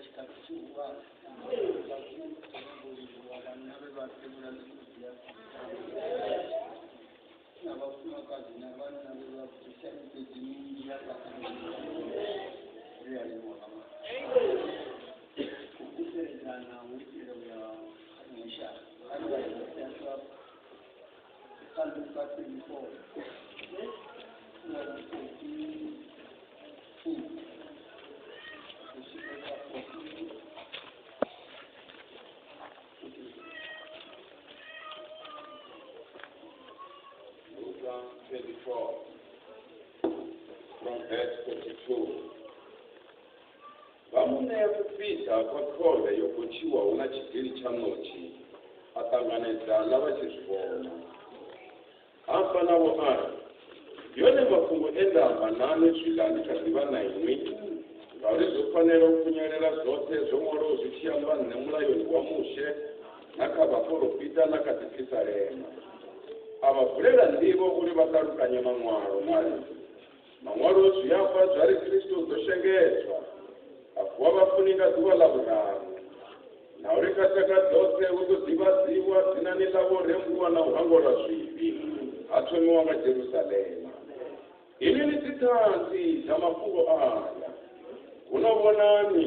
Tshikhathi tshihulwane zwa zwino ndi khou nyanga u livhuwa vhanna vhe vha tevhula miḓi na vhafumakadzi na vhanna vhe vha bvisa miṱodzi minzhi ya ri a livhuwa nga maanḓa. U vuseledzana hu itela u ya kha ḽiṅwe shango kha ri vhale yashu kha Luka 24 from 42 u swika kha 40. Luka 24 from verse 42. Vha mu ṋea kupiḓa kwa khovhe yo gotshiwaho na tshigili tsha ṋotshi, a ṱanganedza ḽa vha tshi zwi vhona. A amba navho a ri, Ndi one mafhungo e nda amba nani zwiḽa ndi kha ḓi vha na inwi, ngauri zwo fanela u khunyelela zwoṱhe zwo ṅwalwaho zwi tshi amba nṋe mulayoni wa Mushe na kha vhaporofita na kha dziphisalema. A vha vulela nḓivho uri vha ṱalukanye Maṅwalo, a ri, Maṅwalo zwi amba zwa ri Kristo u ḓo shengedzwa, a vuwa vhafuni nga ḓuvha ḽa vhuraru, na uri kha tshaka dzoṱhe hu ḓo ḓivhadziwa dzinani ḽawe u rembuluwa na u hangwelwa zwivhi, ha thomiwa nga Jerusalema. Inwi ni dziṱhanzi dza mafhungo aya. Huno vhonani,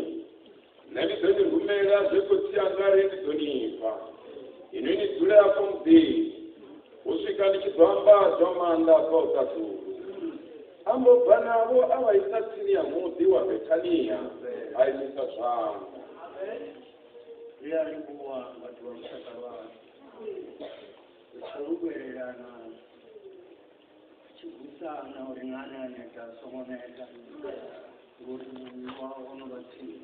nṋe ndi ḓo ni rumela zwe Khotsi anga a ri ndi ḓo ni fha. Inwi ni dzule afho muḓini, u swika ndi tshi ḓo ambadzwa maanḓa a bvaho ṱaḓulu. A mbo bva navho a vha isa tsini ya muḓi wa Bethania, a imisa zwanḓa. Ri a livhuwa vhathu vha lushaka lwashu. Ri khou luvhelelana ri tshi vusana uri nga ane a neta a songo neta ngori muya wo no vha tsini.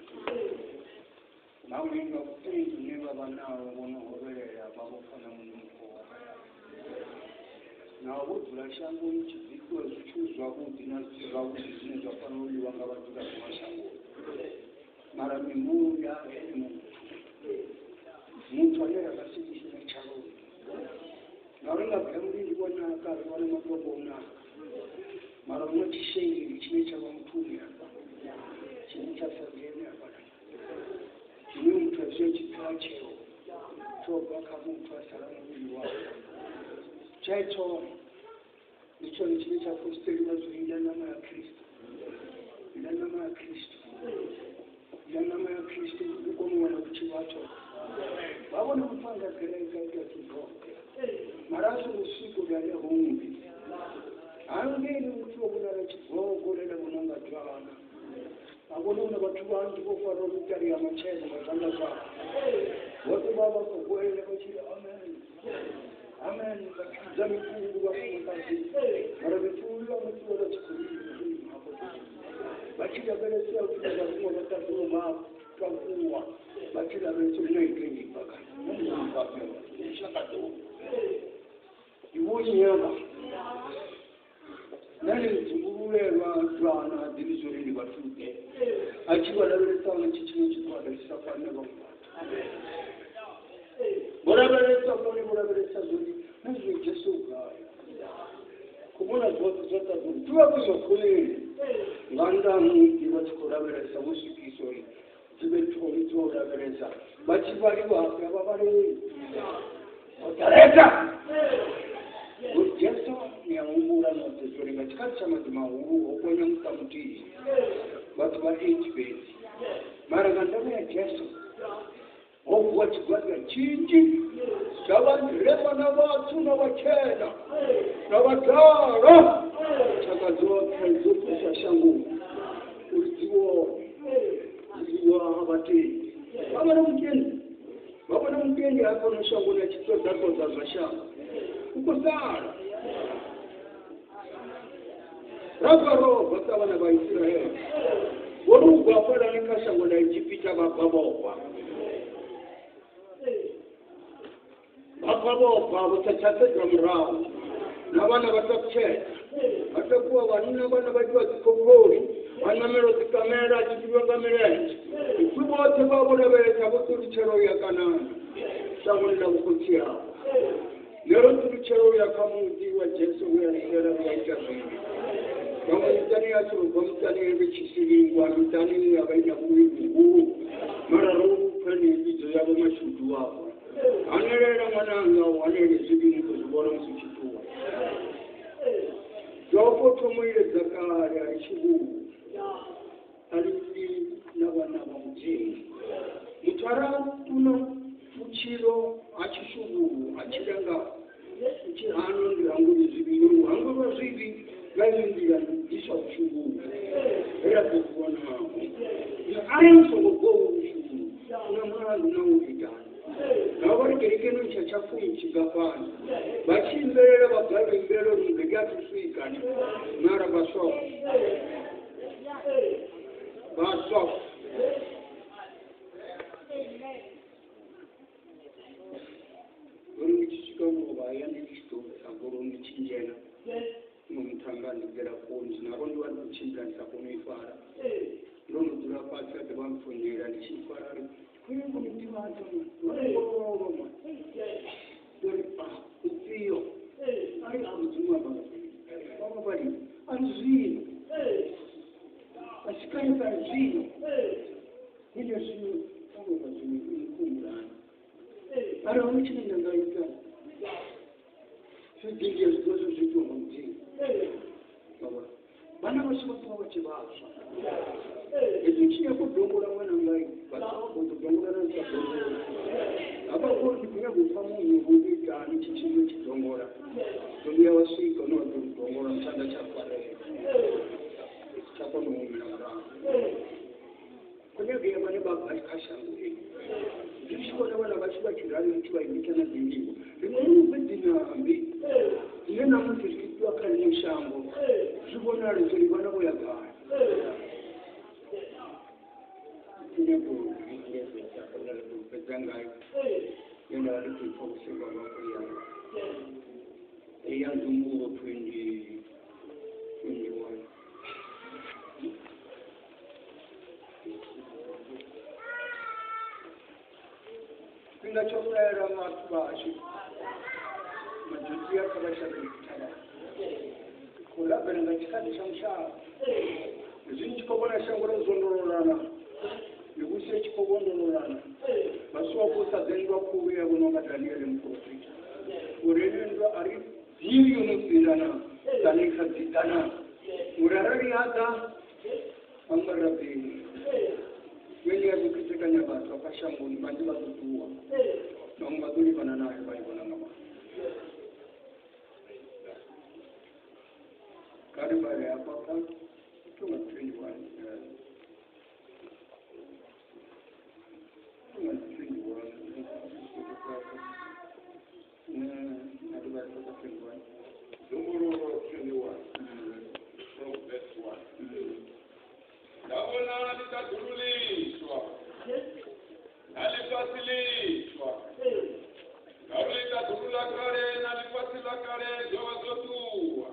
Vhaṅwe nga vhutendi hune vha vha naho vho no hovhelela vha vho pfa na munukho wa hayani. Naho vho dzula shangoni hu tshi bikiwa zwithu zwavhuḓi na zwisi zwavhuḓi zwine zwa fanela u ḽiwa nga vhadzulapo vha shangoni, mara mimuya ene muthu, muthu ane ra nga si mu ise na tshaloni. Ngauri nga bula mulindi vho naka, ri wana matombo o naka, mara hu na tshisheli tshine tsha vha muthuni hafha, tshine tsha sa dzhene hafha, tshine muthu a tshi pfela tsheo tsho bva kha muthu a sala muvhili wawe. Tshetsho ndi tshone tshine tsha posteriwa zwo ila ṋama ya Kristo, ila ṋama ya Kristo, ila ṋama ya Kristo, u kone u wana vhutshilo ha tshoṱhe. Vha vhona muthu anga kereke a ita zwithu zwoṱhe, mara a songo swika uri a ya hungwi hangeini muthu wa vhonala tshigogo ḽe ḽa vhona nga dzwana, a vhona hu na vhathu vhanzhi vho faraho mitali ya matshelo nga zwanḓa zwavho, vhoṱhe vha vha khou goelela vha tshi ri amen amen, vha tshi vhidza mifhulu vhafumakadzi, mara mifhulu ya muthu vha vha tshi khou lila hafho vha tshi lavhelesa upfi na vharuṅwa vha ṱaḓulu vha takuwa vha tshi lavhelesa uri na ite ngibva kana ndi vhonnyama nane dzumbululelwa dzwana a ḓivhi zwo ri ndi vhathu-ḓe, a tshi vha lavhelesa wana tshi tshiṅwe tshigwada tshi sa fani na vhaṅwe vhathu. Vho lavhelesa vhone vho lavhelesa zwori na zwino Jesu u gai, khou vhona zwoṱhe zwa ṱaḓulu thi vha vho ima khoneni nga nnḓa ha muḓi vha tshi khou lavhelesa vho swikisa uri dzi vhe thoni dzo lavhelesa vha tshi vhaliwa hafhi a vha vhalei o ḓalesa. Uri Jesu ni a humbula noṱhe zwori nga tshikhathi tsha maḓi mahulu ho gonya muṱa muthihi vhathu vha 8 fhedzi, mara nga ndavha ya Jesu ho vuwa tshigwada tshinzhi tsha vharema na vhathu na vhatshena na vhadala, tshaka dzoṱhe dzo ṱusa shangoni uri dzi vhone u ha vhatendi. Vha vhona mutendi, vha vhona mutendi hafhano shangoni a tshi ṱoḓa ṱoḓa zwa shango, u khou sala. Ra bva robva sa vhana vha Israele, vho ri u bva hafhalani kha shango ḽa Egipita vha bva vhofha, vha bva vhofha vho sa tsha sedza murahu, na vhana vha takutshedza vha takuwa vhanna, vhana vha itiwa dzikhokholi, vha ṋamela dzikamela a tshimbilwa nga milenzhe, ipfi vhoṱhe vha vho lavhelesa vho ṱulutshela u ya Kanana shangoni ḽa vhukhotsi havho. Nṋe ro ṱulutshela u ya kha muḓi wa Jesu we a sela we a ita zwivhi. Vhaṅwe miṱani yashu ro bva miṱani ri tshi silingwa, miṱani ine ya vha i na vhuvhi vhuhulu. Ṅwananga u hanele zwivhi ni ḓo zwi vhona musi u tshi ṱuwa. Dofo thomo iledza kale a ri tshivhuwa a ri pfi na vhana vha Mudzimu. Muthu arali u na vhutshilo ha tshishuvhuwo a tshila nga tshi hano ndi hangwelwe zwivhi, u hangwelwa zwivhi nga iṅwe nḓila ndi ḓiswa vhushuvhuwo he ra bebiwa naho. Zwino arali u songo bva uvhu vhushuvhuwo u na mulandu na u itani. Naho vha ri kerekeni u tsha tsha fumi tshingafhani vha tshi imbelela vha bva imbelela uri mugege a thi swika ni mara vha soft vha soft. Uri ndi tshi swika mulovha hayani ndi tshi ḓo tsa goloi ndi tshi ndzhena muṅwe muthu anga ndigela foni, zwino arali ndi vha ndi khou tshimbila ndi sa koni u i fara ndo no dzula fhasi a dovha mpfonela ndi tshi i fara ri khou nyanga u ni ḓivhadza mani ma uri a ufhio a ri a Mudzimu amba vha vha a ri zwino a si kale kale zwino ine zwino ovha zwino ikhumbulani arali hu tshine nda nga ita fhedzi ndi a zwi ḓivha zwo zwi itiwa nga Mudzimu. Vhana vhashu vha ṱuwa vha tshi vhaswa hezwi tshi nyago u dongola ṅwananga vha ḓo dongola na sa dongola hafha ngori ndi khou nyaga u pfa muṅwe vho itani tshi tshiṅwe tshi dongola ḓo vhuya wa swika une wa ḓo lu dongola tshanḓa tsha farela tsha kona u humela murahu. Khou nyagea vhane vha bva kha shango heḽi ndi tshi vhona vhana vhashu vha tshi rali tshi vha imisa na dzindivho riṅwe ri bve dzinambi dzine namusi zwi itiwa kha ḽiṅwe shango zwi vhonale uri vhana vho ya gai. Ndi nyago u fhedza ngayo ye nda vha ndi khou ipfa vhusiku ha vha khou ya ya Nzumbululo 2021. Tshifhinga tsho fhela vhathu vhashu majotia kha vha shavhele dzithavhani khou rabela nga tshikhathi tsha mushaka. Hezwi ni tshi khou vhona shango ro zwondololana, mivhuso i tshi khou vhondololana, vhaswa vha khou sa ḓe nndwa khulu ya vhonwa nga Daniele muporofita uri heneyo nndwa a ri ḓivhi yo no fhira na kana i kha ḓi ḓa na, uri arali ya ḓa vha nga rabeli yone ya ḓo khethekanya vhathu hafha shangoni, vhanzhi vha ḓo ṱuwa, vhaṅwe vha ḓo livhana nayo vha i vhona nga maṱo. Kha ri vhale hafha kha tonga 21 tonga 21 a ri vhale kha 21 Nzumbululo 21 from verse 1. Nda vhona ḽiṱaḓulu ḽiswa na ḽifhasi ḽiswa, ngauri ḽiṱaḓulu ḽa kale na ḽifhasi ḽa kale zwo vha zwo ṱuwa,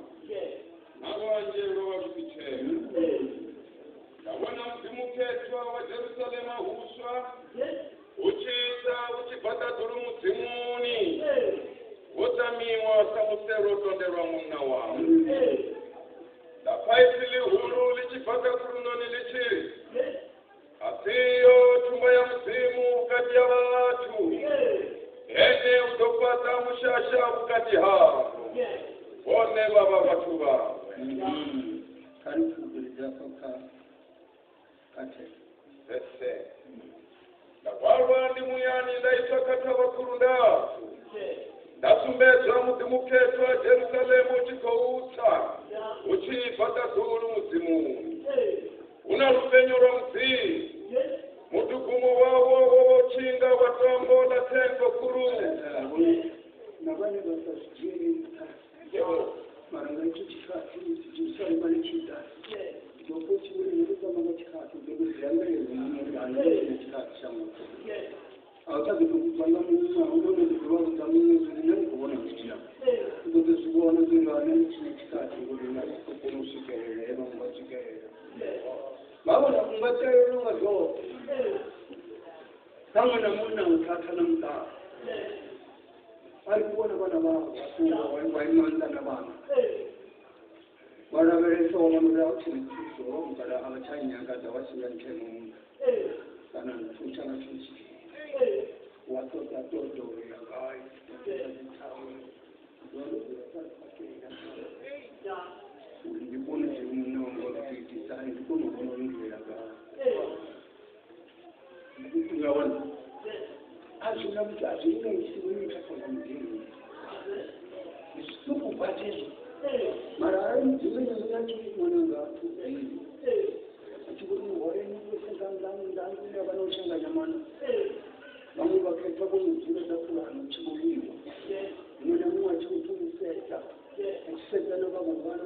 na lwanzhe lwo vha lu si tshena. Nda vhona Mudzimu khethwa wa Jerusalema huswa hu tshi tsa hu tshi bva ṱaḓulu Mudzimuni, wo tamiwa sa muselo o tondelwa munna wawe. Nda pfa ipfi ḽihulu ḽi tshi bva kha khuluṋoni ḽi tshi ri, Asiyo thumba ya Mudzimu vhukati ha vhathu, ene u ḓo fhaṱa mushasha vhukati havho, vhone vha vha vhathu vhawe. Kha ri pfukeledze hafha kha kha 10. Verse 10. Nda hwalwa ndi muyani nda iswa kha thavha khulu ndapfu, nda sumbedzwa muḓi mukhethwa Jerusalema u tshi khou tsa hu tshi bva ṱaḓulu Mudzimuni, hu na lupenyo lwa Mudzimu. Mudugumo wawo wo vha u tshi nga wa tombo ḽa thengo khulu. Na vhane vha sa zwi dzhiele nṱha mara nga itsho tshikhathi Jerusalema ḽi tshi ḓa ḓo pfa u tshi vhori nṋe ndo tama nga tshikhathi u ḓo tou ḓi ambela iwe muṋe uri a nṋe ndi na tshikhathi tsha muthu a u tsha ḓo tou vhudzwa nga muṅwe, a huna une ḓo dovha a vhudza muṅwe zwi nṋe ndi khou vhona zwithu u ḓo ḓo zwi vhona zwi uri a nṋe ndi tshine tshikhathi ngori nga si khou kona u swikelela he vhaṅwe vha swikelela. Vha vhona u nga ṱalelwa nga zwoṱhe ṱhaṅwe na munna u thatha na muṱa a ri vhona vhana vhavho vha ṱuwa wa ima nnḓa na vhana vha lavhelesa wa vhona uri a hu tshena thuso wa mukala a vha tsha nyangadza wa sia ntheno munna kana nthusa nga tshithu tshithihi wa ṱoḓa ṱoḓa uri ya gai. Ngaona azvina kuti azvingaisimuitwa mudzimu zvisikubatizvo mara ari mudzimu inyacho mwananga atudzii achikuti muhoreni wesezanzanzanzavanoshanganyamana vamwe vakaita kumudzira dzapurano chikuviwa mumwe nemumwe achikutumuseta achisedzana vamwe vana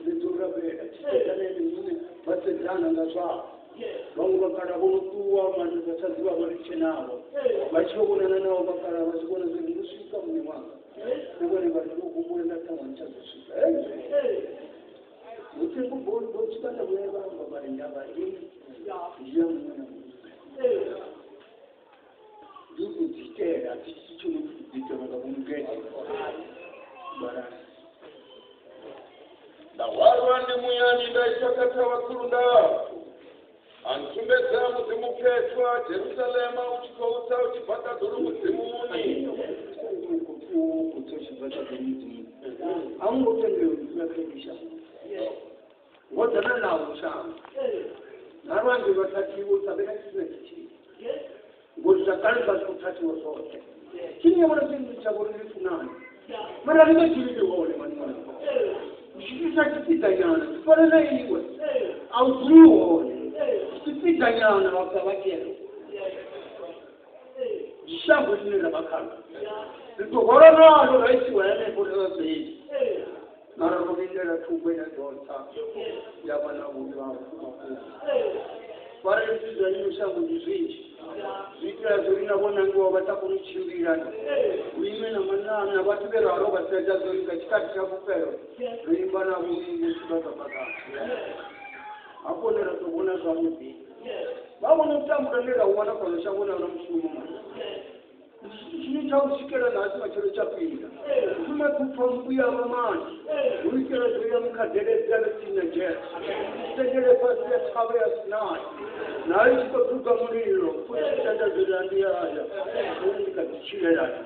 veadzorabera achisedzana nemumwe vasedzana ngazvavo vamwe vakara vonotuwa manje vasaziva variche navo vachionana navo vakara vachivona zvinhu ndosvika mune wanga nevane vari vokumbura ndatanga ndichazosvika utikubochibata kuyavamba vari ndava iyi ndiya mumwe namumwe ndikudzitera tichichinokudzitera ngakumugete barani ndahwarwa ndi muyani ndaitsvaka vakuru ndapfu antsumbedza mudzimu khethwa Jerusalema u tshi khou tsa u tshi bva ṱaḓulu mudzimuni a ngo tendelwa u dzula kha ḽi shango wo dzana nawo shango na lwanzhe lwa thathiwa u sa vhe na tshithu na tshithihi ngori zwa kale zwa zwi khou thathiwa zwoṱhe tshine vhona tshine tsha vhori ri funani mara ri nga dzuli ri hone mani mwana tshithu tsha tshipiḓanyana tshi fana na iwe a u dzuli u hone tshipiḓanyana vha bva vha dzhena ndi shango ḽine ra vha khaḽo ri ḓo hwala nalo ra isiwa henefho ri sa ḓivhi mara ro lindela thungo ine ḓo tsa ya vha na vhuvhi ha vhukuma vha ri zwithu zwa ḽino shango ndi zwinzhi zwi itela zwo ri na vho nangiwa vha sa koni u tshimbila hu ime na manana vhathu vhe ralo vha sedza zwo ri nga tshikhathi tsha vhufhelo ri imba na vhuimo tshibakabaka hafho ne ra ḓo vhona zwavhuḓi vha vhona u tambula ne ra u wana fhano shangoni a na mushumo mani tshine tsha u swikela nhasi matshelo tsha fhira shuma kupfa mbuya vha manzhi hu itela zwo ya mukhadeledza ri tsini na Jesu tendele fhasi ya thavha ya Sinai nayo tshi khou duga mulilo futhi tenda zwo ri ndi haya uri ndi kha ḓi tshilelana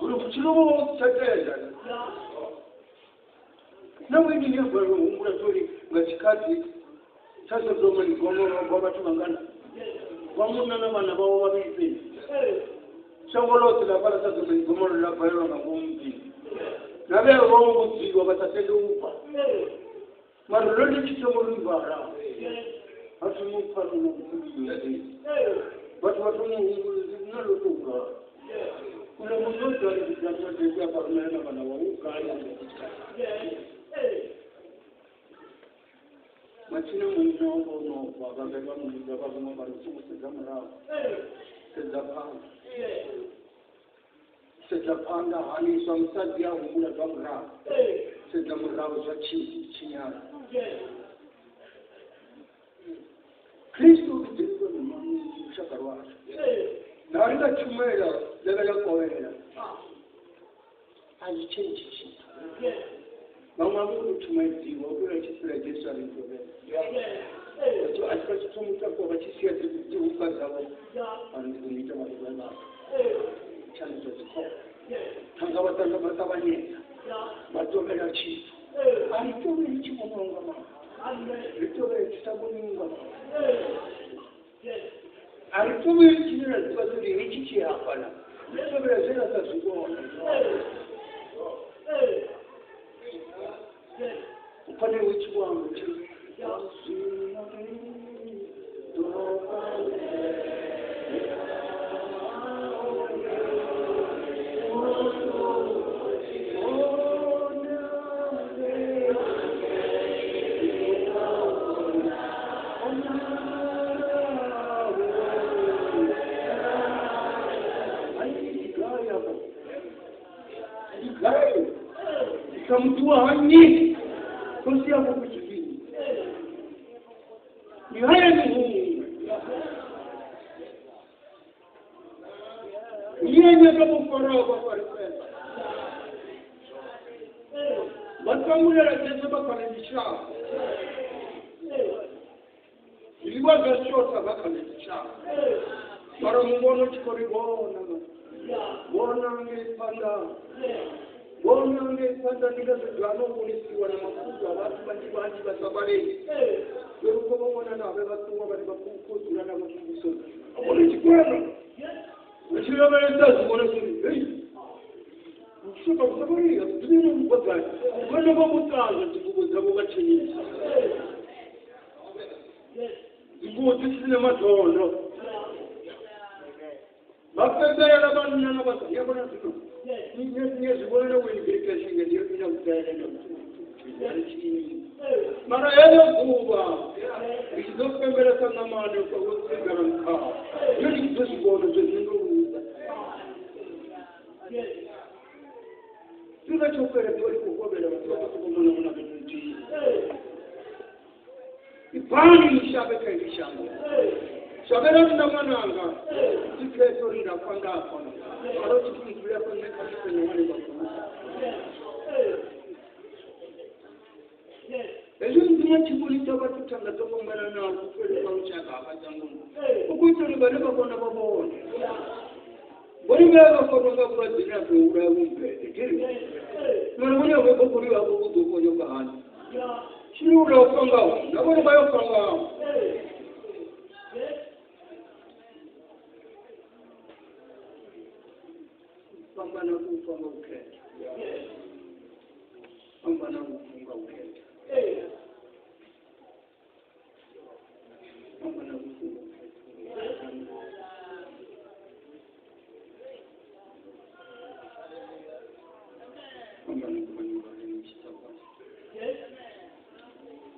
uri vhutshilo vhu vhu tsha tenda na wini ni bva humbula zwo ri nga tshikhathi tsha Sodoma ni Gomora vha vhathu vhangana vha munna na vhana vhawe vhavhili fhedzi shango ḽoṱhe ḽa fhaḽa Sodoma ni Gomora ḽa balelwa nga ngomu muḓini na vheo vho vhudziwa vha sa tende u bva mara ḽo ḽi tshi thoma ri vala ha thoma u pfa na vhathu vha thoma u humbula na ḽo tou ralo una muthu o ḓa ri vhidza madede a rumela na vhana vhawe u gai mathina munna o no bva vha vhe vha mu vhidza vha vhuṅwe vha ri songo sedza murahu sedza phanḓa sedza phanḓa haniswa musadzi a humbula zwa murahu sedza murahu zwa tshinyala Kristu u vhidzeliwa lushaka lwashu na ri nga tshumela ḽa vha kovhela a zwi tshentshi tshithu vhaṅwe a vho ngo tshumaedziwa u tou tshi fhira Jesu a ri tovhela a tshi vha tshi thoma u takuwa vha tshi sia dzihuka dzavho vha ri ndi ḓo ita vhathu vha vhathu tshani zwa dzikhombo thanga vha tanga vha ṱavhanyedza vha tovhela tshithu a ri tovheli tshi vhonwaho nga maṱo ri tovhele tshi sa vhoniwi nga maṱo a ri tovheli tshine ra ḓivha uri hetshi tshi hafhaḽa ri tovhela zwe ra sa zwi vhona u fanela u tshi vhamba tshi zwino ri ḓo Mtu hanyi kosi ya kuchikini ni haya ni humu yeye kama farao kwa farao batangula la Jesu bakalendisha iliwa gashota bakalendisha mara mubono chikoribona bona ngepanda Bona ngei phanḓa ndi nga zwithu ano vhonisiwa na mafundo a vhathu vhanzhi vhanzhi vha sa vhalei. Uri kho vha vhona na vhe vha ṱuwa vha vha khou dzula na vhathu muvhusoni. A vhona tshikwama. U tshi lavhelesa zwi vhona zwi hei. Lushaka lu sa vhalei a ḓivhi na lu bva gai. Vhana vha vho ṱanzwa dzingubo dzavho vha tshenisa. Dzingubo dzi si na matondo. Vha pembelela vhanna na vhasadzi. Ya vhona zwino. Ni zwi vhona na wini nga ndi ina vhudele na mara heyo ḓuvha ri tshi ḓo pembelesa ṋamani ligala nṱha yo ndi tshi ḓo zwi vhona zwe zwino ndo luza tshifhinga tsho fhela ḓuvha ḽi khou kovhela vhathu vha khou sokou mona mona fhethu nthihi. Ibvani ni shavhe kha ili shango. Shavhela nṋe ṅwananga ndi phetho uri nda fa nda fa. Arali tshi pfi dzule afho nṋe kha tshifhenye ṅwane vha vusa. Hezwi mudzimu a tshi vhonisa vhathu thanga dzo fhambananaho kufele kwa lushaka hafha shangoni. U khou itela uri vhane vha vhona vha vhone. Vhone vhe vha farwa nga vhulwadze ine a ḓo vhulaya vho mmbete thiri. Mara vhone vha khou vho vhu ḓo ponyoka hani. Tshine ula u fangaho na vhone vha yo fangaho. Fhambana kufa nga u khetha. Fhambana lufu nga u khetha. Fhambana lufu nga u khetha. Fhambana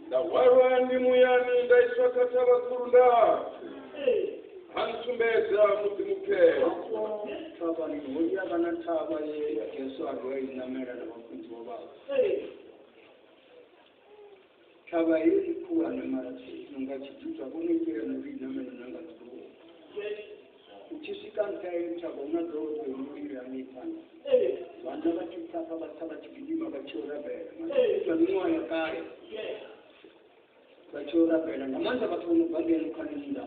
Nda hwalwa ndi muyani nda iswa kha thavha khulu ndapfu. Ha ntsumbedza muḓi mukhethwa. Thavhani ho ya vha na thavha ye Jesu a dovha i ṋamela na vhafunziwa vhawe. Thavha heyi ndi khulwane mara nga tshidudu a vho ngo itea na uri i ṋamele na nga ḓuvha. U tshi swika nṱha heyo thavha hu na ḓorobo yo no lila ngei phanḓa. Vhanna vha tshi tsa vha tsa vha tshi gidima vha tshi rabela. Zwa miṅwaha ya kale. Vha tshi rabela nga maanḓa vhathu vho no bva ngeno kha nnḓa.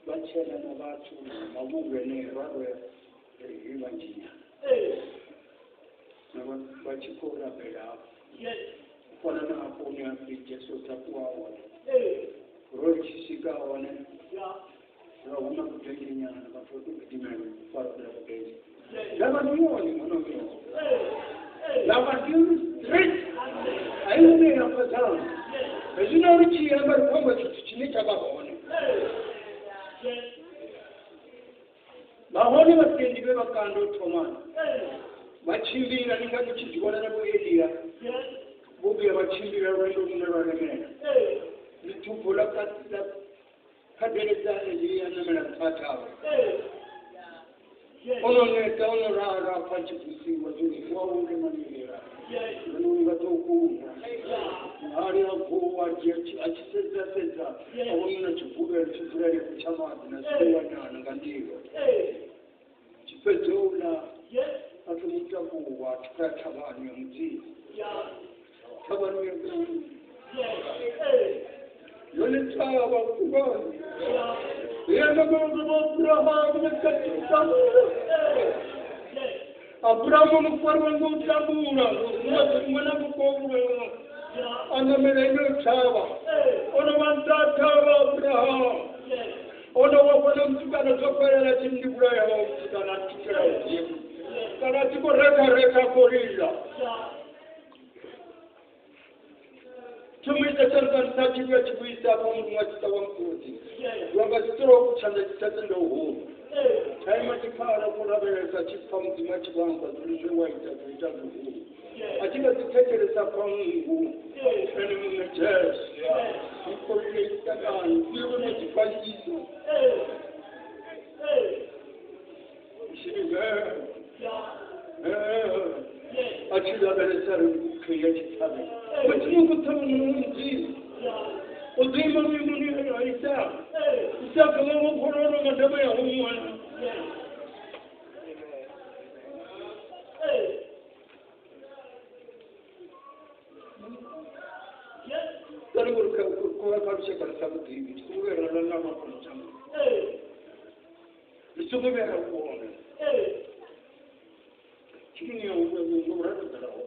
Vha tshena na vhathu mavhungu eneo ra ri vhanzhinyana. Na vha tshi khou rabela hafho. U fana na hafho hune ha pfi Jesu o takuwa hone. Ro ri tshi swika hone ra huma kudengenyana vhathu vha tou gidimela u fara kuḽa kudenge. Ḽa ndi yone ṅwana wa. Ḽa vha ndi yone straight. A i hune ya fhedzana. Hezwino ri tshi amba ri khou amba tshithu tshine tsha vha hone. Vha hone vhatendi vhe vha kanda u thomana. Vha tshimbila ni nga ni tshi zwi vhona na vho Elia. Vho vhuya vha tshimbila lwendo lune lwa lemela. Ḽithubvo ḽa khadeledza Elia ṋamela nṱha thavha. Ono neta ono lala apfa tshi vusiwa zwo vuwa ule manela. Zwino nga ḓo kunda. Muhali a vuwa a tshi sedza sedza a vhona na tshivhuvhelo tshi dzula henefho tsha maḓi na zwiḽiwa nyana nga ndilo. Tshi fhedza u ḽa a thoma u takuwa a tshi khou ya thavhani ya Mudzimu. Thavhani ya yone thavha khulwane. Yena vha Abrahamu na Abrahamu no fariwa nga u tambula ṅwana mukovhula a ṋamela ino thavha. Ono vha nṱha thavha Abrahamu. Ono wa fhano mutukana zwo fhelela tshi ndi vhulaya wa mutukana a thusela mudzimu. Kana a tshi khou rekha rekha khou lila. Tsho mu ita tshanḓa nṱha tshi vhuya tshi vhuisa afha muruṅwa tshi ṱavha mukosi. Lwa nga tshiṱiroku tshanḓa tshi tsha tenda u huma. Tsha ima tshikhala khou lavhelesa tshi pfa Mudzimu a tshi vho amba zwori zwe wa ita zwo ita zwihulu. A tshi nga ḓi thetshelesa pfa nngu ene muṋe Jesu. Ikolile itakani iwe no dzi fanyisa. A tshi lavhelesa ri khei ya tshithavheni. Mudzimu khou thavha Mudzimu. O ḓo ima vhuimoni ha Isaka. Isaka wa vhofhololwa nga ndavha ya hoyu ṅwana. Tari ngori kha lushaka lu sa vhuḓivhi ri songo vhuya ra lwa na lwa fhano shangoni. Ri songo vhuya ra vhona. Tshini ya ngo ra ḓala ho.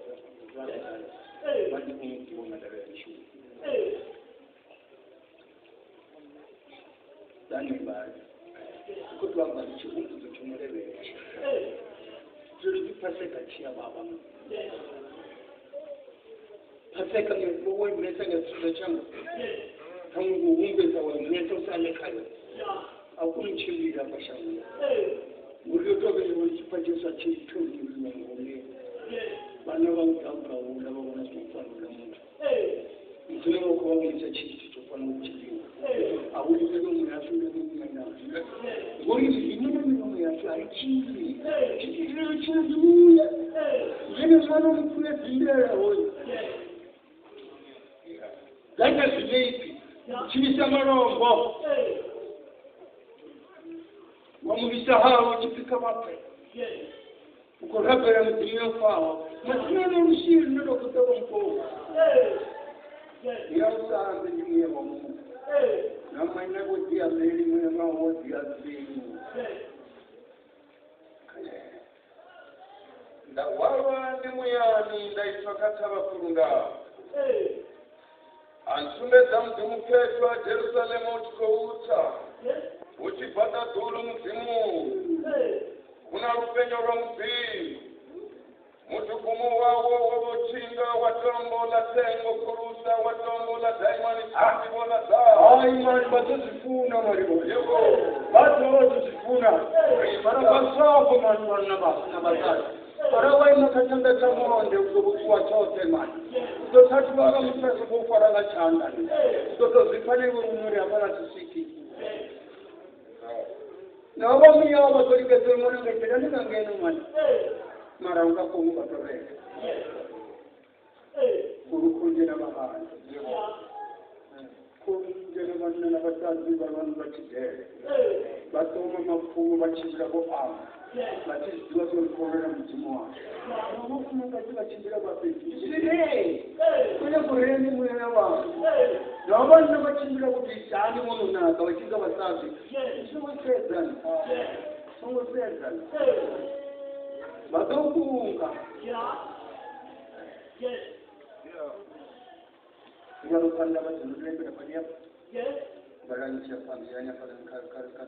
Vha ndi khou ḓivha nga ndavha ya mishumo. Dani vhali. Ku tou amba ndi tshihumbudzo tsho no levhela. Zwino ndi Paseka tshi ya vhavha. Paseka ni wo imesa nga tshidzo tshanga. Ṱhaṅwe u humbedza wa imesa u sa ḽe khayo. A u koni u tshimbila hafha shangoni. Ngori yo tou vheiwa tshi pfa Jesu a tshi tholiwa nga hune. Vhana vha u ḓa u hula vha vhona zwi khou fana na muthu. Mudzimu vha khou vha vhonisa tshithu tsho fanaho u tshiliwa. A hu milomo yashu na miṅwe na. Ngori riṋe na milomo yashu a i tshili. Tshithu tshila ndi muya. Zwene mwana mupfule dzindela hoyo. Gaita zwiḽipi. Tshilisa malombo. Wa muvhisa hawo tshipika vhapfe. U khou rabela mudzimu yo faho. Matsina na lushili lune lwa khou ṱavha mukoma. Ya u sa ambe ndi muya wa muthu. Na maina vho ḓi ambeli muya wa wo ḓi ambeli. Nda hwalwa ndi muyani nda iswa kha thavha khulu ndapfu. A ntsumbedza mudzimu khethwa Jerusalema u tshi khou tsa, hu tshi bva ṱaḓulu Mudzimuni. Hu na lupenyo lwa Mudzimu. Mudugumo wawo wo vha u tshi nga wa tombo ḽa thengo khulusa, wa tombo ḽa daimani tswuku vhona dzaho. Hai mani vha ḓo zwi funa mani vho. Vha ḓo vha ḓo zwi funa. Mara vha soko mani vhanna vha na vhasadzi. Mara wa ima kha tshanḓa tsha monde u ḓo vhufuwa tshoṱhe mani. U ḓo thathiwa nga muthu a songo u fara nga tshanḓa. U ḓo tou zwi pfa na iwe muṋe uri hafhaḽa thi swiki. Na vha muya vha ḓo lingedza uri ṅwana nga dzhenani nga ngeno mani. Mara u nga koni u vha tovhela. Khulukhunzhe na vhahali. Khulukhunzhe na vhanna na vhasadzi vha vhanwe vha tshidele. Vha ṱoma mapfumo vha tshimbila vho amba. Vha tshi zwi ḓivha zwa uri khou lwela Mudzimu washu. Na vhafumakadzi vha tshimbila vha fhedzi. Ndi zwine u nyago rea ndi muya wanga. Na vhanna vha tshimbila vho tou ita hani vho no naka vha tshi nga vhasadzi. Songo sedzana. Songo sedzana. Vha ḓo kunga. Vha ḓo phanḓa vha dzula lembela fhani hafha. Vhalani tshi phanḓa ya hafha kha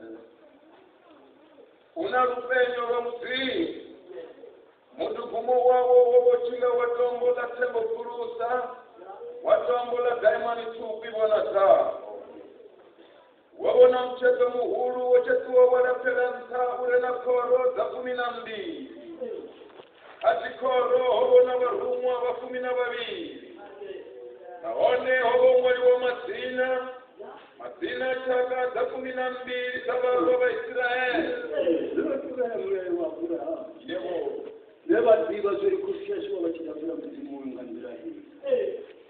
Hu na lupenyo lwa Mudzimu. Mudugumo wawo wo vha u tshi nga wa tombo ḽa thengo khulusa, wa tombo ḽa daimani tswuku i vhonadzaho. Wa vhona mutsheṱo muhulu wo tsheṱiwa wa lapfela nṱha u re na khoro dza 12. Kha dzikhoro ho vhona vharuṅwa vha 12. Nahone ho vha ṅwaliwa madzina, madzina a tshaka dza 12 dza vharwa vha Isiraele. Yebo. Vhe vha ḓivha zwo ri khosi yashu vha tshi rabela Mudzimu wayo nga nḓila heyi.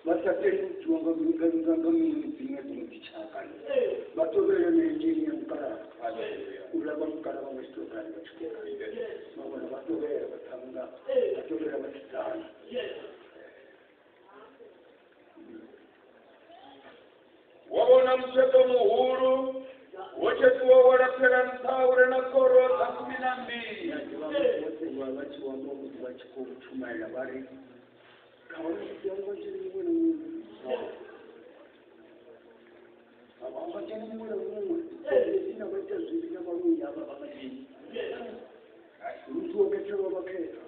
Vha sa tendi u dzhiwa nga miṅwe midzimu ya dziṅwe dzitshaka. Vha tovhela na engine ya mukalaha. Uḽa vha mukalaha vha nga tshi tou rali vha tshi khou rali. Vha vhona vha tovhela vhaṱhannga, vha tovhela vhasidzana. Wa vhona mutsheṱo muhulu wo tsheṱiwa wa lapfela nṱha u re na khoro dza 12. Vhoṱhe vha tshi amba musi vha tshi khou tshumaela vha ri kha vha nga dzheni muṅwe na muṅwe. A vha nga dzheni muṅwe na muṅwe. Fhedzi vha ita zwivhi na vhaloi havha vha nga dzheni. Muthu wo khethelwa vhakhethwa.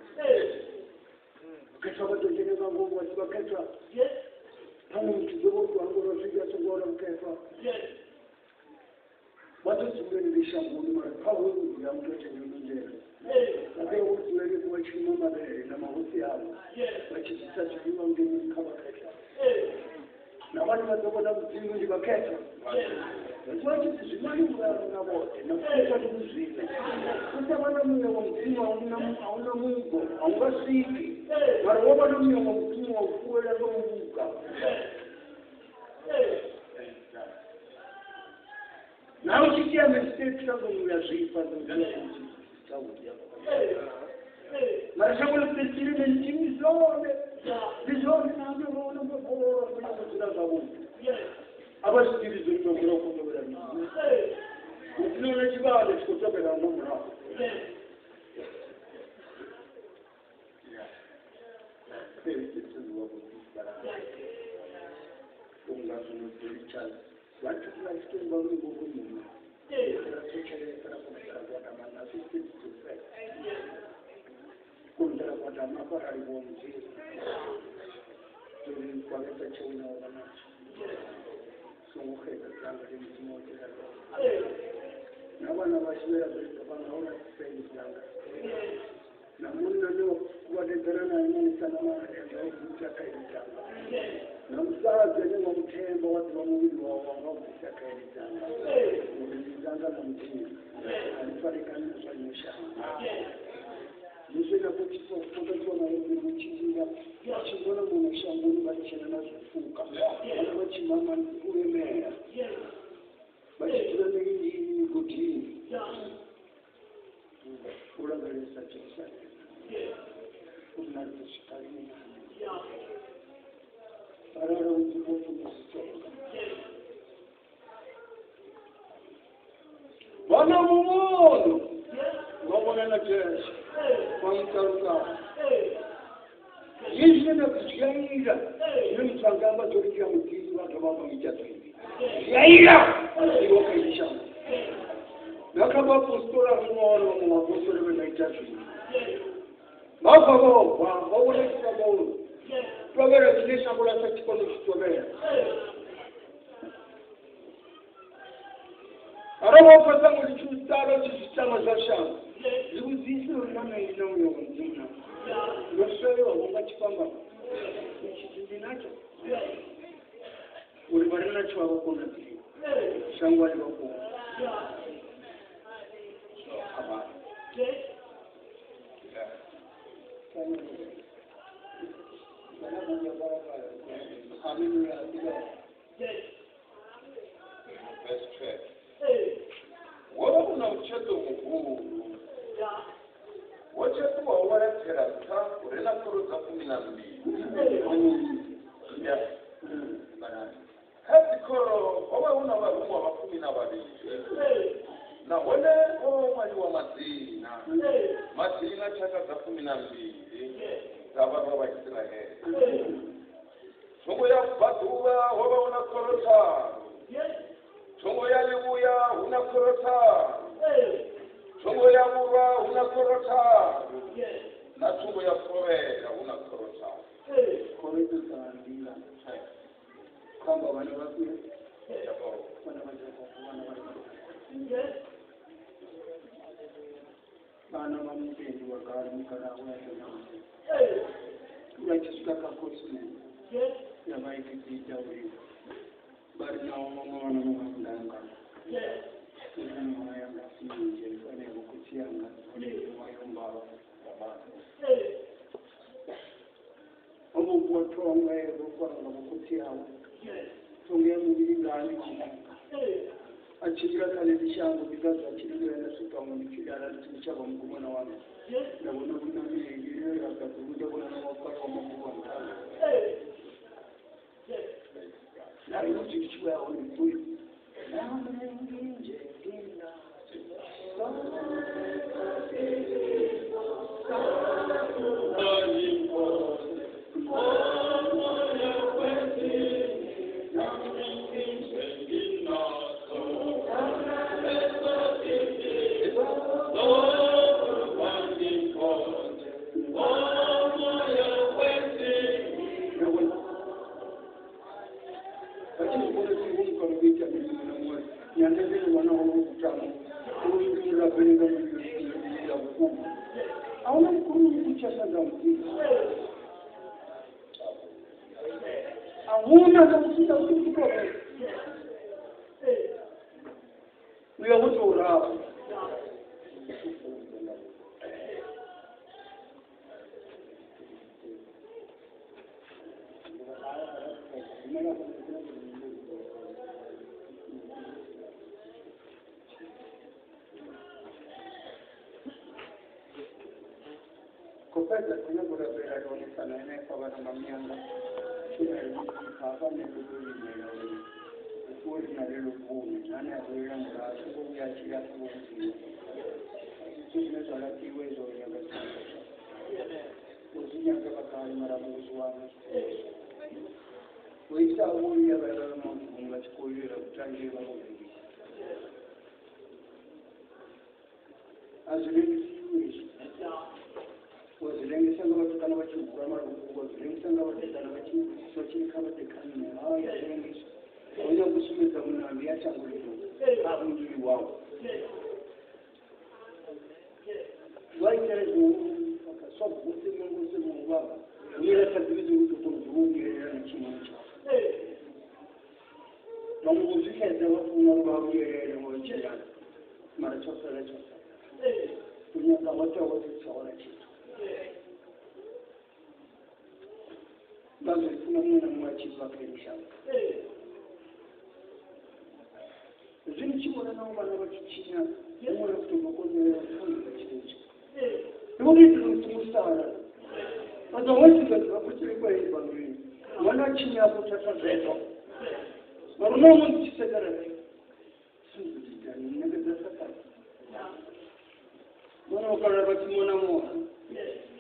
Vhakhethwa vha ḓo dzhena nga ngomu, vha si vhakhethwa. Ṱhaṅwe muthu ḓo vha u tou hangwelwa zwivhi a songo wana vhukhethwa. Vha ḓo dzula henengei shangoni mara kha hoyu muḓi a muthu a tshenzhelo nzhele. Vha ḓo vho dzula henefho vha tshi nwa mavhele na mahosi avho, vha tshi ḓisa zwiḽiwa ngei kha vhakhethwa. Na vhane vha ḓo vhona Mudzimu ndi vhakhethwa. Vhathu vha tshi pfi zwimani vhuraru na vhoṱhe na vhukhethwa ndi vhuzwine. U sa vha na muya wa Mudzimu a huna mugo, a u nga swiki. Mara wo vha na muya wa Mudzimu wa u fuwela nga u luga. Na u tshi tea mistake shangoni ya zwifha tshavhuḓi. Mara shango ḽi fhedzile ndi zwone. Ndi zwone na ndo vhona mabolo ro nyago dzula zwavhuḓi. A vha zwi ḓivhi zwo ri murahu khou tovhela mini. Mudzimu na tshivhalo tshi khou tovhela nga murahu. Vhathu vha tshi tou vha luimbo muna ra thetshelesa ra kona u gwadama na zwi kona ra gwadama hafha ra livhuwa Mudzimu uri kwavhesa tsheo ine wa vha natsho songo xedza dzanga ḽe Mudzimu wa itela ḽone na vhana vhashu vhe ra bveledza vhana ho laṱisa dzanga na munna ne wa kuvhatedzana naye na na u bvisa kha ili dzanga na musadzi ane wa muthemba wa ḓivha muvhili wawe wanga u bvisa kha ili dzanga uri ndi dzanga ḽa Mudzimu a ḽi farekani na zwa ḽino shango. Musi na khotsi na u tshimbila tshi vhona muno shangoni vha tshena na zwipuka vhana vha tshi mama u lemela vha tshi dzula milindini migodini u lavhelesa Jerusalema uri na ḓo swika lini na arali Mudzimu wo funziseka vhana muvhono vha vhona na Jesu vha muṱalukana hezwi na zwi a ila zwine muthu anga amba zwo ri ndi a muḓivha a dovha a ita zwivhi zwi a ila a ḓivha kha ili shango na kha vhaapostola ri wana vhaṅwe vhaapostola vhe vha ita zwivhi vha bva vho bva vha vhona tshifhambano tovhela tshine shango ḽa sa tshi kone u tshi tovhela arali wa pfa shango ḽi tshi u ṱala tshi zwi tama zwa shango ḽi vhudzise uri na nṋe ndi na muya wa Mudzimu na ndo swelewa vho nga tshifhambano itshi ndi natsho uri vha re natsho a vha konadzei shango a ḽi vha koni. Verse 12. Wo vha u na mutsheṱo muhulu wo tsheṱiwaho wa lapfela nṱha u re na khoro dza 12. Kha dzikhoro ho vha hu na vharuṅwa vha 12 nahone ho vha ho ṅwaliwa madzina madzina tshaka dza 12 dza vharwa vha Israele. Thungo ya vhubvaḓuvha ho vha hu na khoro 3, thungo ya ḽivhuya hu na khoro 3, thungo ya vhurwa hu na khoro 3, na thungo ya vhukovhela hu na khoro 3. Khoro idzo dza nḓila khou amba vhana vhafhio vhana vha Jakopo vhana vha vhana vha mutendi wa kale mukalaha we a tenda Mudzimu uri a tshi swika kha khosi ya Vhaegipita uri vha ri naho vhaṅwe vhana vho nga ndanga uri miṅwaha yanga si minzhi i fana ya vhokhotsi yanga hone miṅwaha yo mbala nga maanḓa. Ho mbo vuwa thonga ye vho fara nga vhokhotsi awe thonga ya muvhilingani a tshimbila kha ḽeḽi shango ndi ngazwo a tshi lindela nda swika huṅwe ndi tshi lala ndi tshi tsha vha mugumona wanga nda vhona vhunameli ra ṱaḓulu nda vhona na mafaro wa magulo a nṱha nda ri musi ndi tshi vhuya hone ndi ḓo khou fhedza khou nyaga u rabela ḽonesana henefha vhana mamiyanga tshumelo hafha nṋe ndo ḓo limela uri rifuwo ri na ḽeḽo bvumi ane a vhuelela murahu songo vhuya a tshila a songo vhudziwa zwithu zwine zwa laṱiwa izwo nyaga zwithu u zwi nyaga vhakale mara vho zwi wana zwithu Voisa vouya vairarama mugomo vachikoyera kutangira vangorengesa. Hazvirengesiwi izvi. Wazvirengesa ngavatukana vachihura maruku, wazvirengesa ngavatukana vachirika vatekana. Haya zvirengeswa. Hauna kusumedza munhu ya shango lino a muviri wavo. Vaita swabvutse mongose muvava unoratidza kuti kurudziungerera nechimwe chavo. Vamwe vozvihedza vafunga kuti vavuyerere vocherana mara chosara chosara. Kunyaka watawa chithu. Ngazvifuna mumwe namumwe achibva kaerishango. Zvino chivona navo vana vachichinya umwe kutombokonera kufunga chinecho. Nekuti kuti musara. Otherwise vakuchiri kwaibvangiri. Mwana achinya kutata zveto. Varume vamwe ndichisekera. Sinzitani nenge dzasakara. Mwana wakara vachimona mona.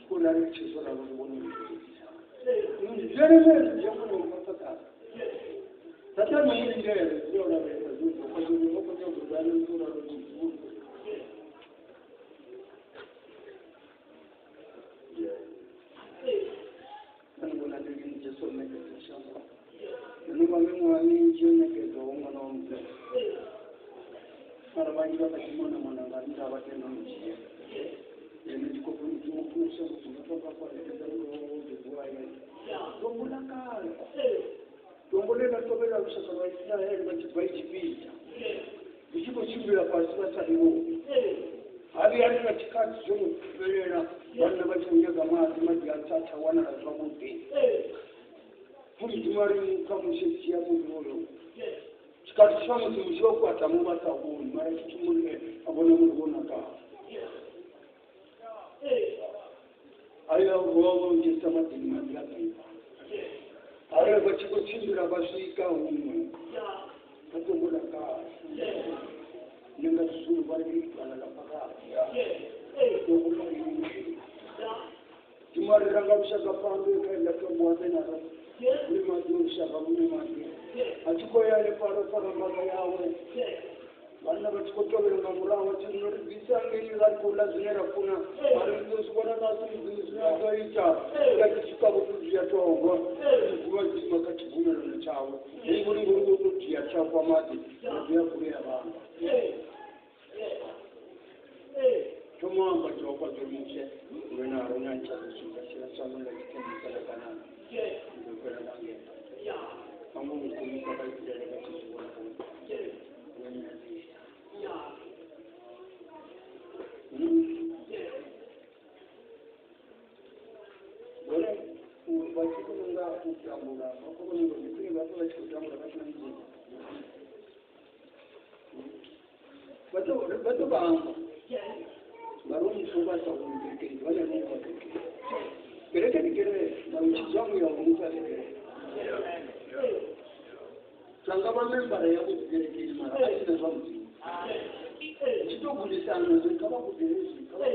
Kuri ari chizora vona kuti. Njeremere jemona mupasakara. Satani muri ngere zviona vega zvinhu kwacho kwacho kudana nzura ruzuru. Anogona ndiri Jesu nekedza shango. Ndinova mimwe minji nekedza umwana waMudzimu. Mara vanji vakachimona mona ngari avatenda mujiya. Ene chikopo mudzimu kunosha kuti unofamba kwarekedza rudowozivuwaye. Dombo lakare. Dombo lekatovela lushaka lwa Israeli vachibva Ijipita. Vichikochimbira pasi vasariwo. Havi ari na chikadzi zvonoperera vanna vachinyaga madzi madzi atsatsa wanala zwavhuḓi. Mudzimu ari mukamushe dziya munhu uyo. Chikati tsha mudzimu tsho kwata mu vha sa vhoni mara tshi muri a vhona muri vhona ka. Ayo rovo njisa madini madzi a ḓifha. Ari vha tshi khou tshimbila vha swika huṅwe. Vha tombo ḽa kale. Ni nga zulu vha ri idwala ḽa pakati. Tombo ḽa lini. Timarira nga lushaka pambe kha iḽa tombo ambe nalo. Uri maḓi o lushaka lune maḓi. A tshi khou ya hanefhaḽa fara mbaga yawe. Vhanna vha tshi khou tovhela nga murahu vha tshi no ri bvisa ngei ra ri khou ḽa zwine ra funa. Mara ni ḓo zwi vhona ṋasi Mudzimu zwine a ḓo ita. Nga tshi swika vho to dzhia tombo. Mudzimu a dzima kha tshibvumelano tshawe. Ngori ngori vho to dzhia tshafha maḓi. Maḓi a vulea vhanga. Thoma amba Jehova uri Mushe lwe na Aroni a ntsha ḓo swika tshila shangoni ḽa tshithembiso ḽa Kanana. Ndi ḓo fhela nga ngeno. Vhaṅwe mugumisa vha Israele vha tshi zwi vhona vhona. Vho nyadzisa. Vhone vha tshi khou nga u tambula vha khou vhona uri ndi khwine vha vha tshi khou tambula vha sina Mudzimu. Vha ḓo vha amba. Mara muthu vha sa vhoni kerekeni vha nyaga u bva kerekeni. Kereke ndi kereke, mara u tshidzwa muya wa muthu a si kereke. Tanga vha membara ya vhuḓi kerekeni mara a sina zwa Mudzimu. Tshi to gudisana zwi kha vha gude hezwi, kha vha